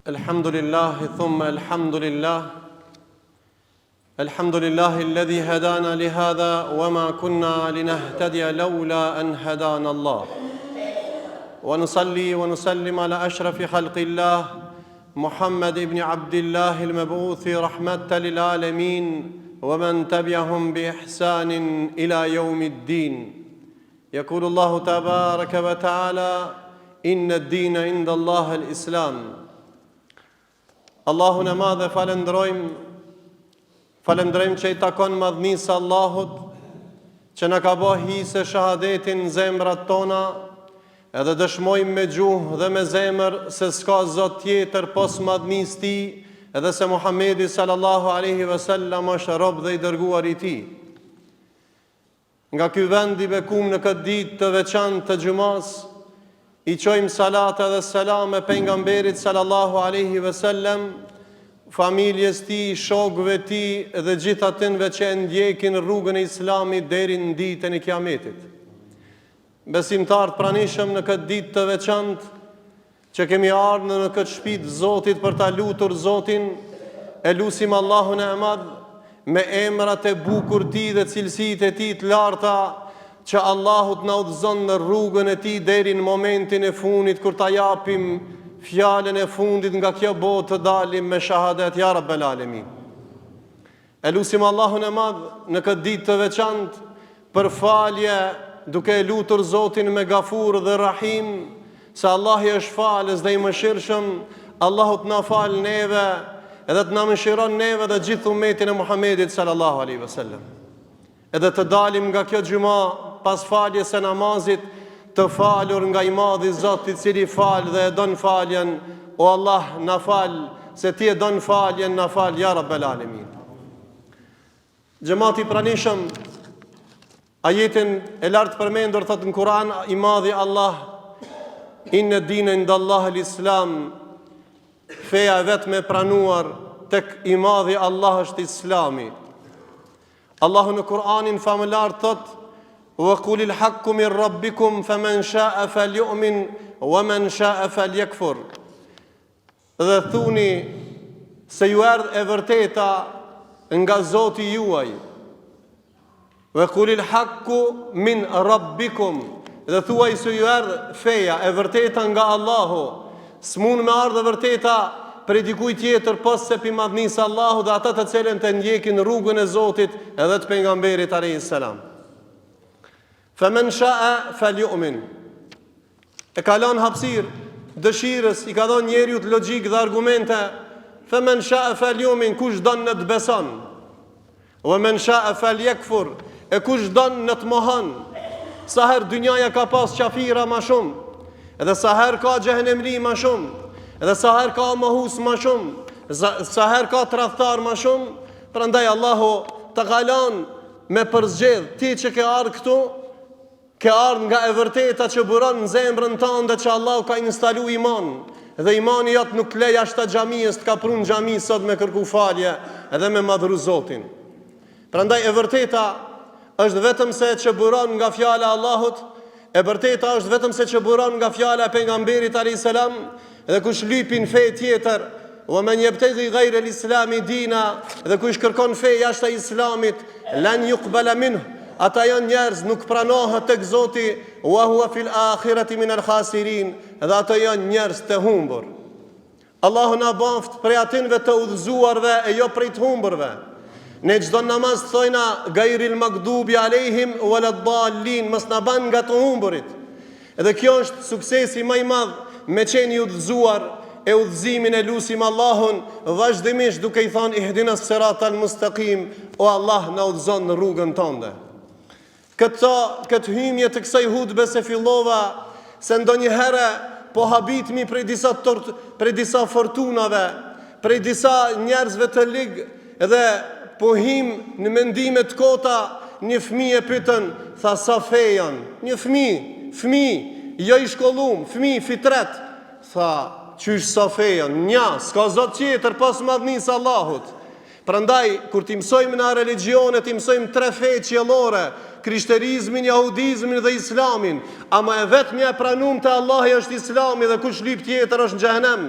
الحمد لله ثم الحمد لله الحمد لله الذي هدانا لهذا وما كنا لنهتدي لولا أن هدانا الله ونصلي ونسلم على أشرف خلق الله محمد بن عبد الله المبعوث رحمة للعالمين ومن تبعهم بإحسان إلى يوم الدين يقول الله تبارك وتعالى إن الدين عند الله الإسلام Allahun e madh e falënderojmë, falënderojmë që i takon madhnisë Allahut, që na ka bo hise shahadetin në zemrat tona, edhe dëshmojmë me gjuhë dhe me zemër se s'ka zot tjetër pos madhnisë tij, edhe se Muhammedi sallallahu aleyhi ve sellem është rob dhe i dërguar i tij. Nga ky vend i bekum në këtë ditë të veçantë të xhumasë, i çojmë salate dhe selame pejgamberit sallallahu alaihi wasallam, familjes tij, shokëve tij dhe gjithë atynve që e ndjekin rrugën e Islamit deri në ditën e Kiametit. Besimtarë të pranishëm në këtë ditë të veçantë, që kemi ardhur në këtë shtëpi të Zotit për ta lutur Zotin, e lusim Allahun e Madh me emrat e bukur tij dhe cilësitë e tij të larta, që Allahu të na udhëzon në rrugën e tij deri në momentin e fundit kur ta japim fjalën e fundit nga kjo botë të dalim me shahadet ja Rabbel Alemin. E lusim Allahun e Madh në këtë ditë të veçantë për falje, duke e lutur Zotin me Gafur dhe Rahim, se Allahi është falës dhe i mëshirshëm, Allahu të na falë neve edhe të na mëshiron neve dhe gjithë umetin e Muhammedit sallallahu alaihi wasallam. Edhe të dalim nga kjo xhuma pas faljes së namazit të falur nga i madhi Zot i cili fal dhe e don faljen, o Allah na fal se ti e don faljen, na fal ja Rabbel Alemin. Xhemat i pranishëm, ajetin e lartpërmendur thot në Kur'an i madhi Allah inne dine indallahi l'islam feja e vetme e pranuar tek i madhi Allah është islami. Allahu në Kur'anin famëlartë thotë: "Wa qulil haqqu min rabbikum faman sha'a falyu'min wa man sha'a falyakfur." Dhe thuni se ju erdh e vërteta nga Zoti juaj. Wa qulil haqqu min rabbikum. Dhe thuaj se ju erdh feja e vërteta nga Allahu. S'mund me ardhë e vërteta prej dikujt tjetër pos se pi madhnisë Allahut dhe ata të cilët e ndjekin rrugën e Zotit edhe të pejgamberit alayhis salam. Fa men sha'a falyu'min. E ka lënë hapësirë dëshirës, i ka dhënë njeriut logjikë dhe argumente. Fa men sha'a falyu'min, kush don le të beson. Wa men sha'a falyakfur, e kush don le të mohon. Sa herë dynjaja ka pas qafira ma shumë, edhe sa herë ka xhehenemli ma shumë, edhe sa herë ka mohus ma shumë, sa herë ka tradhtar ma shumë, prandaj Allahu ta ka lanë me përzgjedh ti që ke ardhë këtu, Ke ardhë nga e vërteta që buron në zemrën tënde që Allahu ka instalu iman dhe imani jot nuk të le jashtë xhamisë të ka pru në xhami sot me kërku falje edhe me madhru Zotin. Prandaj e vërteta është vetëm se që buron nga fjala e Allahut, e vërteta është vetëm se që buron nga fjala e pejgamberit alayhis salam dhe kush lypin fe tjetër Wa men yabtaghi ghayra al-islami dina, dhe kush kërkon fe jashtë Islamit, lan yuqbala minhu. Ata janë njerëz nuk pranohet tek Zoti, wa huwa fil akhirati min al-khasirin, dhe ata janë njerëz të humbur. Allahu na bëft prej atynve të udhëzuarve e jo prej të humburve. Ne çdo namaz thojna gajril magdubi alejhim waladdallin, mos na ban nga të humburit. Edhe kjo është suksesi ma i madh me qenë i udhëzuar e udhëzimin e lusim Allahun vazhdimisht duke i thanë ihdina siratal mustaqim o Allah na udhëzon në rrugën tënde. Këtë këtë hymje të kësaj hutbe se fillova se ndonjëherë po habitmi prej disa tort, prej disa fortunave, prej disa njerëzve të lig Edhe po him në mendime të kota, një fëmijë e pyetën, tha sa fe janë? Një fëmijë, fëmijë, jo i shkollum, fëmijë fitret. Tha, qysh sa fe janë? Nja, s'ka zot tjetër pos madhnisë Allahut. Prandaj, kur t'i mësojmë na religjionet, t'i mësojmë tre fe qiellore, krishterizmin, jahudizmin dhe islamin. Ama e vetmja e pranum te Allahi është islami dhe kush lyp tjetër është në xhehenem.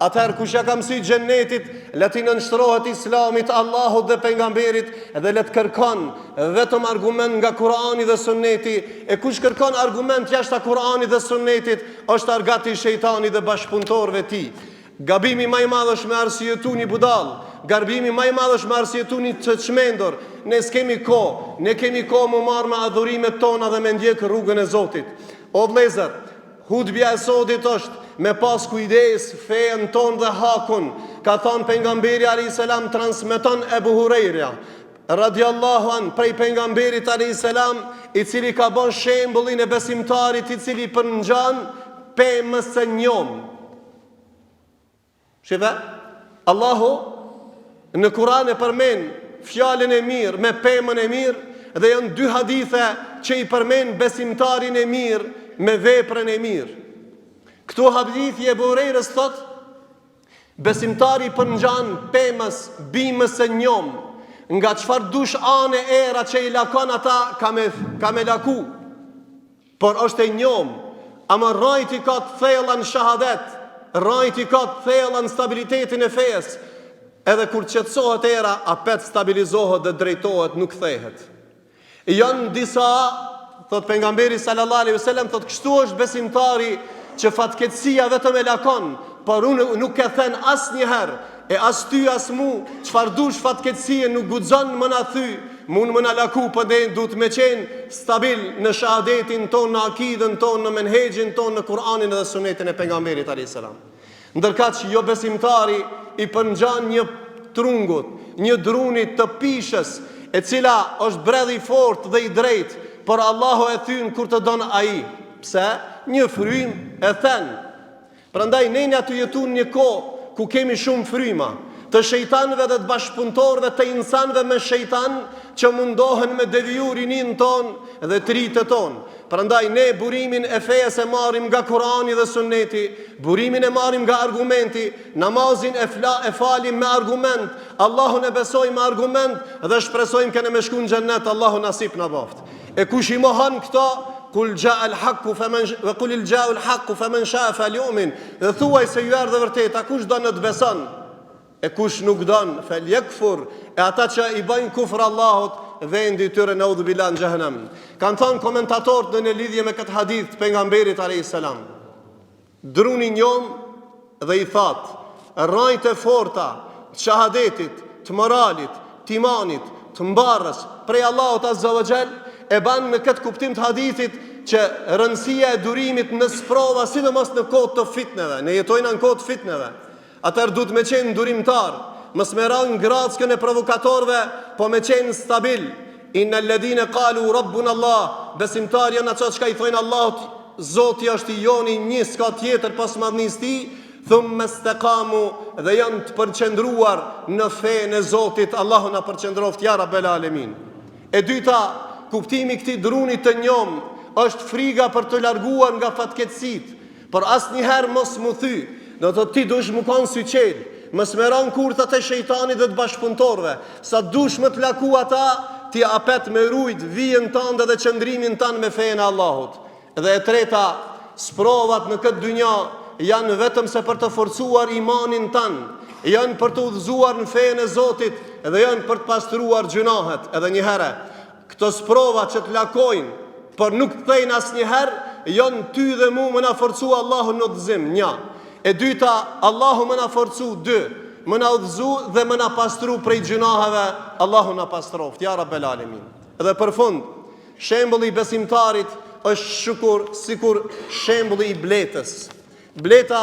Atëherë kush ja ka mësy xhennetit, le t'i nënshtrohet Islamit, Allahut dhe pejgamberit dhe le të kërkon vetëm argument nga Kurani dhe Sunneti, e kush kërkon argument jashta Kuranit dhe Sunnetit, është argat i shejtanit dhe bashkëpunëtorëve të tij. Gabimi ma i madh është me arsyetu një budall, gabimi ma i madh është me arsyetu një të çmendur. Ne s'kemi kohë, ne kemi kohë m'u marrë me adhurimet tona dhe me ndjek rrugën e Zotit. O vëllezër, hutbja e sodit është me pas kujdes fejen tonë dhe hakun. Ka thanë pejgamberi alayhis salam transmeton Ebu Hurejra radiallahu an prej pejgamberit alayhis salam i cili ka bon shembullin e besimtarit i cili përngjan pemës së njomë. Shife, Allahu në Kur'an e përmen fjalën e mirë me pemën e mirë dhe janë dy hadithe që i përmen besimtarin e mirë me veprën e mirë. Këtu hadithi i Ebu Hurejrës thotë, besimtari i përngjan pemës, bimës së njomë, nga çfarë dush ane era që i lakon ata ka me, ka me laku. Por është e njomë, ama rrajt i ka të thella në shahadet, rrajt i ka të thella në stabilitetin e fesë, edhe kur qetësohet era, apet stabilizohet dhe drejtohet, nuk thehet. Janë disa, thot pejgamberi sallallahu alaihi wasallam, thot kështu është besimtari që fatkeqësia vetëm e lakon, por unë nuk e then asnjëherë, E as ty as mu, çfarë dush fatkeqësie nuk guxon më na thy, mund më na laku po ne duhet me qenë stabil në shahadetin tonë, në akidën tonë, në menhexhin tonë, në Kur'anin dhe Sunetin e pejgamberit alayhis salam. Ndërkaq jobesimtari i përngjan një trungut, një druni të pishës, e cila është bredh i fortë dhe i drejtë, por Allahu e thyn kur të don ai. Pse? Një frymë e then. Prandaj ne jena tu jetu në një kohë ku kemi shumë fryma, të shejtanëve dhe të bashkëpunëtorëve të insanëve me shejtan që mundohen me deviju rininë tonë dhe të rijtë tonë. Prandaj ne burimin e fesë e marrim nga Kurani dhe Sunneti, burimin e marrim nga argumenti, namazin e fla e falim me argument, Allahun e besojmë me argument dhe shpresojmë kena me shku në xhennet, Allahu nasip na baftë. E kush i mohon këto, kul xha al haku femen ve kul il xha al haku femen sha fel jumin. Dhe thuaj se ju erdh e vërteta, kush don të beson? E kush nuk don, fel jekfur. E ata që i bëjnë kufër Allahut, vendi i tyre neudhu bilah në xhehenem. Kanë thënë komentatorët në lidhje me këtë hadith të pejgamberit alayhis salam. Druni i njomë dhe i thatë, rrajët e forta të shahadetit, të moralit, të imanit, të mbarës prej Allahut azza wa xhel, e ban në këtë kuptim të hadithit që rëndësia e durimit në sprova, sidomos në kohë të fitneve, ne jetojna në kohë të fitneve, Atëherë duhet me qenë durimtar, mos me ra në grackën e provokatorëve, po me qenë stabil. Inna alladhina qalu rabbuna Allah, besimtar janë ata çka i thojnë Allahut, Zoti është i joni një, s'ka tjetër pas madhnisë tij, thumma istaqamu dhe janë të përqendruar në fenë e Zotit, Allahu na përqendroftë ja rabbel alemin. E dyta, kuptimi i këtij druni të njomë është friga për t'u larguar nga fatkeqësitë, Por asnjëherë mos m'u thy, do të thotë ti duhesh me kanë syçelë, mos me ra në kurthat e shejtanit dhe të bashkëpunëtorëve, sa dush me të laku ata, ti apet me rujt vijën tënde dhe qëndrimin tënd me fenë e Allahut. Dhe e treta, sprovat në këtë dynja janë vetëm se për të forcuar imanin tënd, janë për të udhëzuar në fenë e Zotit dhe janë për të pastruar gjynahet. Edhe një herë, Këto sprova që të lakojnë, por nuk të thejnë asnjëherë, janë ty dhe mu me na forcu Allahu në udhëzim, një. E dyta, Allahu me na forcu, dy. Me na udhëzu dhe me na pastru prej gjynaheve, Allahu na pastroftë, ja Rabbel Alemin. Dhe për fund, shembulli i besimtarit është shukur, sikur shembulli i bletës. Bleta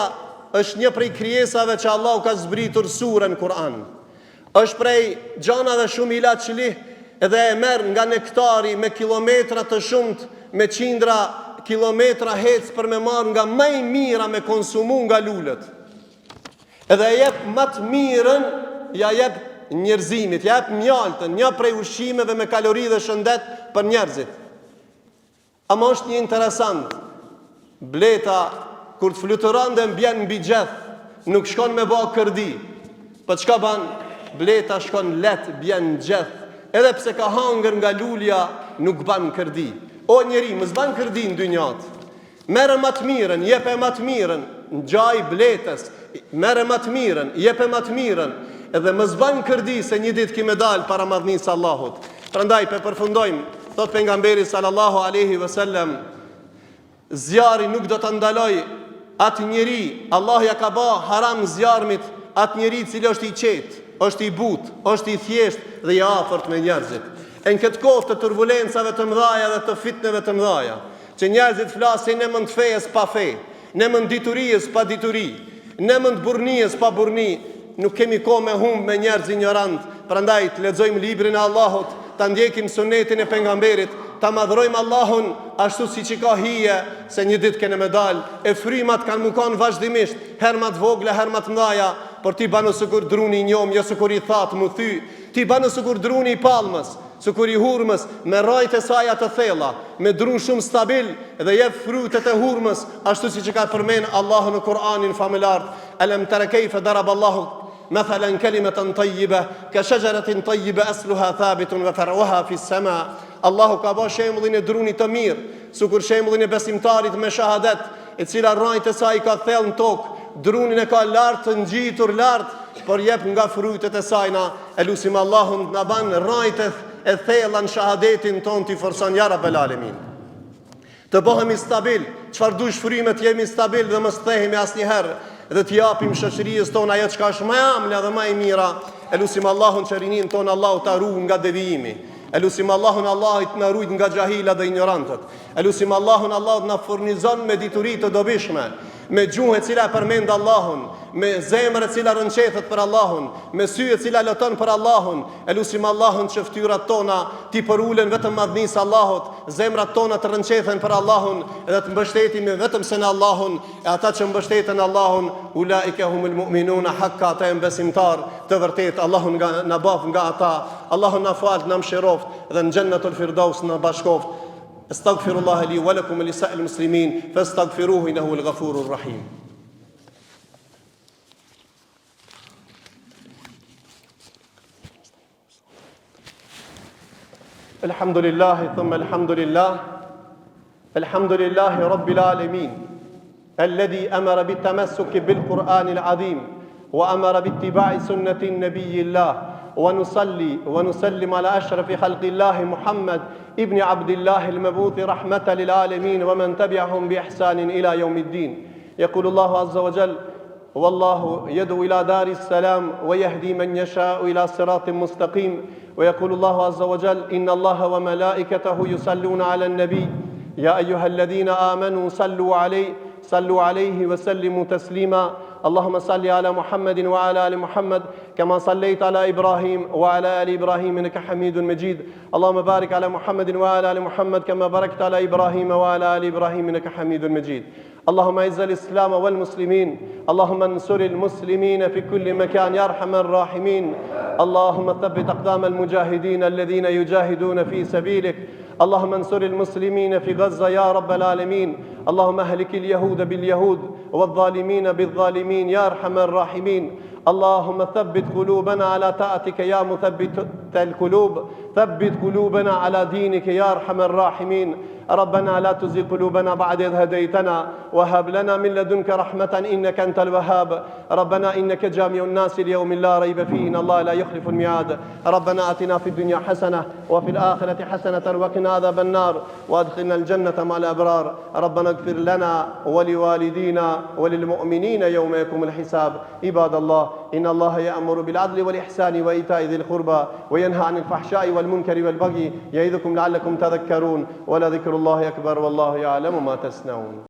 është një prej krijesave që Allahu ka zbritur sure në Kur'an. Është prej gjanave shumë ilaçli dhe e merr nga nektari me kilometra të shumtë, me qindra kilometra hec për me marrë nga ma e mira me konsumu nga lulet. Edhe e jep ma të mirën, ja jep njerëzimit, ja jep mjaltën, një prej ushqimeve me kalori dhe shëndet për njerëzit. Ama është një interesant, bleta kur të fluturon dhe bjen mbi gjeth, nuk shkon me ba kërdi. Po çka ban? Bleta shkon let bjen në gjeth, edhe pse ka hangër nga lulja, nuk ban kërdi. O njeri, mos ban kërdi në dynja. Merre ma të mirën, jepe ma të mirën, ngjaj bletës. Merre ma të mirën, jepe ma të mirën, edhe mos ban kërdi se një ditë ki me dalë para madhnisë së Allahut. Prandaj pe përfundojmë, thot pejgamberi sallallahu alaihi wasallam, zjarri nuk do ta ndalojë atë njeri, Allahu ja ka ba haram zjarmit atë njeri i cili është i qetë, është i butë, është i thjeshtë dhe i afërt me njerëzit. E në këtë kohë të turbulencave të mëdhaja dhe të fitneve të mëdhaja, që njerëzit flasin në emën të fesë pa fe, Në emën diturisë pa dituri, në emën të burrnisë pa burrni, nuk kemi kohë me humb me njerëz injorantë, prandaj të lexojmë librin e Allahut, ta ndjekim sunetin e pejgamberit, ta madhrojmë Allahun ashtu siç i ka hije, se një ditë kena me dal, e frymat kanë mu kanë vazhdimisht, herë ma të vogla, herë ma të mdhaja, por ti banu sikur druni i njomë, jo sikur i thatë mu thy, ti banu sikur druni i palmës, Sikur i hurmës, me rrajët e saja të thella, me dru shumë stabil dhe jep frytet e hurmës, ashtu siç e ka përmend Allahu në Kur'anin famëlartë, Elem tere kejfe daraba Allahu methalen kelimeten tejjibe, ke shexheretin tejjibe esluha thabitun ve fer'uha fis sema. Allahu ka ba shembullin e drunit të mirë, sikur shembullin e besimtarit me shahadet, e cila rrajët e saj i ka thellë në tokë, drunin e ka lart të ngjitur lart, por jep nga frytet e sajna. E lusim Allahun të na ban rrajët e thella në shahadetin tonë t'i forcon ja Rabbel Alemin. Të bëhemi stabil, çfarë dush fryme të jemi stabil dhe mos thehemi asnjëherë dhe t'i japim shoqërisë tonë ajo çka është më e amla dhe më e mira. E lusim Allahun që rininë tonë Allahu ta ruajë nga devijimi. E lusim Allahun Allahu të na ruajë nga xhahilat dhe injorantët. E lusim Allahun Allahu të na furnizon me dituri të dobishme, me gjuhë e cila e përmend Allahun, me zemër e cila rrënqethet për Allahun, me sy e cila loton për Allahun. E lusim Allahun që fytyrat tona t'i përulen vetëm madhnisë Allahut, zemrat tona të rrënqethen për Allahun dhe të mbështetemi vetëm se në Allahun, e ata që mbështeten në Allahun, ulaike humul mu'minuna hakka, ata janë besimtarë të vërtetë. Allahu nga na baftë nga ata, Allahu na faltë, na mëshiroftë dhe në xhennetul firdaus na bashkoftë. Estagfirullah li wa lakum li sa'il muslimin fastaghfiruhu innahu huwal ghafurur rahim. Alhamdulillah thumma alhamdulillah Alhamdulillah rabbil alamin الذي أمر بالتمسك بالقرآن العظيم وأمر باتباع سنة النبي الله ونصلي ونسلم على أشرف خلق الله محمد ابن عبد الله المبعوث رحمة للعالمين ومن تبعهم بإحسان إلى يوم الدين يقول الله عز وجل والله يدعو إلى دار السلام ويهدي من يشاء إلى صراط مستقيم ويقول الله عز وجل إن الله وملائكته يصلون على النبي يا أيها الذين آمنوا صلوا عليه صلوا عليه وسلموا تسليما اللهم صل على محمد وعلى آل محمد كما صليت على إبراهيم وعلى آل إبراهيم إنك حميد مجيد اللهم بارك على محمد وعلى آل محمد كما باركت على إبراهيم وعلى آل إبراهيم إنك حميد مجيد اللهم اعز الإسلام والمسلمين اللهم انصر المسلمين في كل مكان يا أرحم الراحمين اللهم ثبت أقدام المجاهدين الذين يجاهدون في سبيلك اللهم انصر المسلمين في غزة يا رب العالمين اللهم اهلك اليهود باليهود والظالمين بالظالمين يا أرحم الراحمين اللهم ثبت قلوبنا على طاعتك يا مثبت القلوب ثبت قلوبنا على دينك يا أرحم الراحمين ربنا لا تزغ قلوبنا بعد إذ هديتنا وهب لنا من لدنك رحمة إنك أنت الوهاب ربنا إنك جامع الناس ليوم لا ريب فيه إن الله لا يخلف الميعاد ربنا آتنا في الدنيا حسنة وفي الآخرة حسنة وقنا عذاب النار وادخلنا الجنة مع الأبرار ربنا اغفر لنا ولوالدينا وللمؤمنين يوم يقوم الحساب عباد الله إن الله يأمر بالعدل والإحسان وإيتاء ذي القربى وينهى عن الفحشاء والمنكر والبغي يعظكم لعلكم تذكرون ولذكر الله أكبر والله يعلم ما تصنعون.